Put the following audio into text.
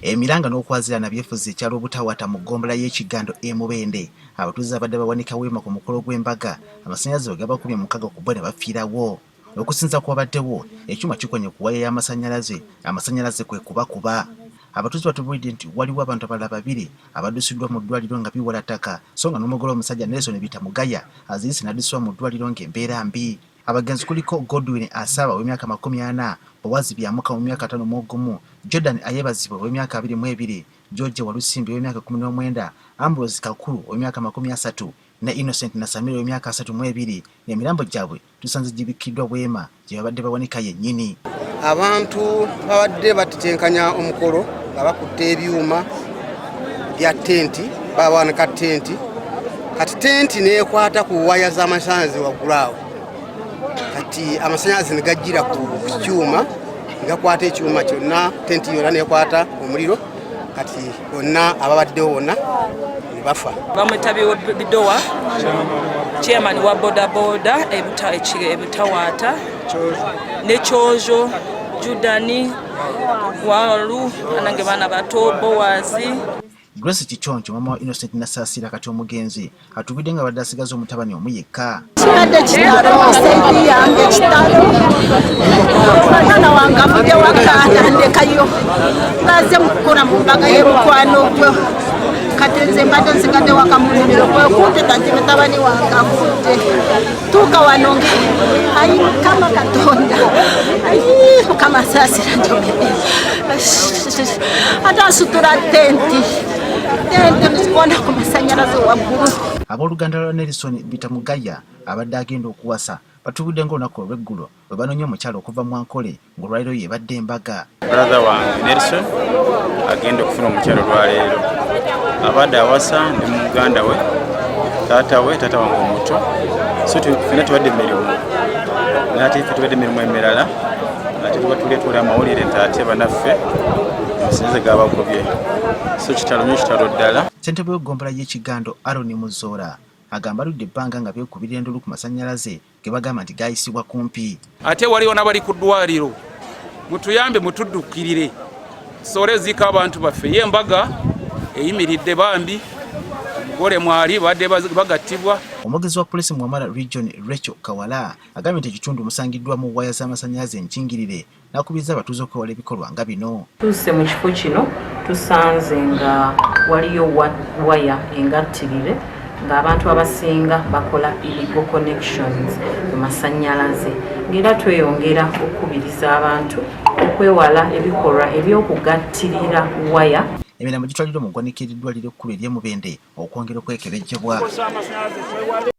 Emiranga n'okwazirana byefuze ekyalo Butawata mu ggombolola y'e Kigando e Mubende. Abatuuze abadde bawanika weema ku mukolo gw'embaga, amasannyalaze bwe gabakubye 6 ku bo ne bafiirawo. Okusinziira ku babaddewo, ekyuma kikonye ku waya y'amasannyalaze, amasannyalaze kwe kubakuba. Abatuuze batubuulidde nti waliwo abantu abalala babiri abaddusiddwa mu ddwaliro nga biwala ttaka so nga n'omugole omusajja Nelson Bitamugaya azirise n'addusibwa mu ddwaliro ng'embeera mbi. Abagenzi kuliko Godwin Asaba ow'emyaka 40, Bowazi Byamuka ow'emyaka 51, Jordan Ayebazibwe ow'emyaka 22, George Walusimbi ow'emyaka 19, Ambrose Kakuru ow'emyaka 30 ne Innocent Nasamira ow'emyaka 32 ng'emirambo gyabwe tusanze gibikkiddwa weema gye babadde bawanika yennyini. Abantu babadde batetenkanya omukolo nga bakutte ebyuma bya tenti, bawanika tenti, kati tenti neekwata ku waya z'amasannyalaze waggulu awo, kati amasannyalaze ne gajjira ku kyuma ne gakwata ekyuma kyonna, tenti yonna neekwata omuliro, kati bonna ababaddewo bonna ne bafa. Bamwita Bidowa, chairman wa bodaboda Ebutawaata ne Kyojo, Judani Walu, anange baana bato Bowazi. Grace Kiconco, mama wa Innocent Nasaasira kati omugenzi, atubidde nga badde asigaza omutabani omu yekka. Kibadde kitalo, side yange kitalo. Omwana wange avudde waka nandekayo ng'aze mu kukola mu mbaga y'emukwano gwe. Kati nze mbadde nsigadde waka mu nnimiro kwekumpita nti mutabani wange afudde. Tuuka wano nga ayi Mukama Katonda, ayi Mukama asaasira njogere. Ate asitula tenti, tenti nzibona ku masanyalaze waggulu. Abooluganda lwa Nelson Bitamugaya abadde agenda okuwasa batubudde ng'olunaku olw'eggulo bwe banoonya omukyala okuva mu Ankole ng'olwaleero y'ebadde embaga. Brother wange Nelson agenda okufuna omukyala olwaleero, abadde awasa ndi muganda we, taata we, taata wange omuto, so ffenna tubadde emirimu, naye ate ffe tubadde emirimu emirala, ate tuba tuli tuwulira amawulire nti ate bannaffe amasannyalaze gabakubye, so kitalo nnyo, kitalo ddala. Ssentebe w'eggombolola y'e Kigando Aaron Muzoora agamba aludde ebbanga nga beekubira endulu ku masannyalaze ge bagamba nti gaayisibwa kumpi. Ate waliwo n'abali ku ddwaliro, mutuyambe mutuddukirire tusobole eziika abantu baffe. Ye embaga eyimiridde bambi, omugole mwali badde bagattibwa. Omwogezi wa poliisi mu Wamala Region Rachel Kawala agambye nti ekitundu musangiddwamu waya z'amasannyalaze enkingirire n'akubiriza abatuuze okwewala ebikolwa nga bino. Tuuse mu kifo kino tusanze nga waliyo waya engattirire ng'abantu abasinga bakola illegal connections ku masannyalaze, ng'era tweyongera okukubiriza abantu okwewala ebikolwa eby'okugattirira waya. Emirambo gitwaliddwa mu ggwanika ery'eddwaliro ekkulu ery'e Mubende okwongera okwekebejjebwa.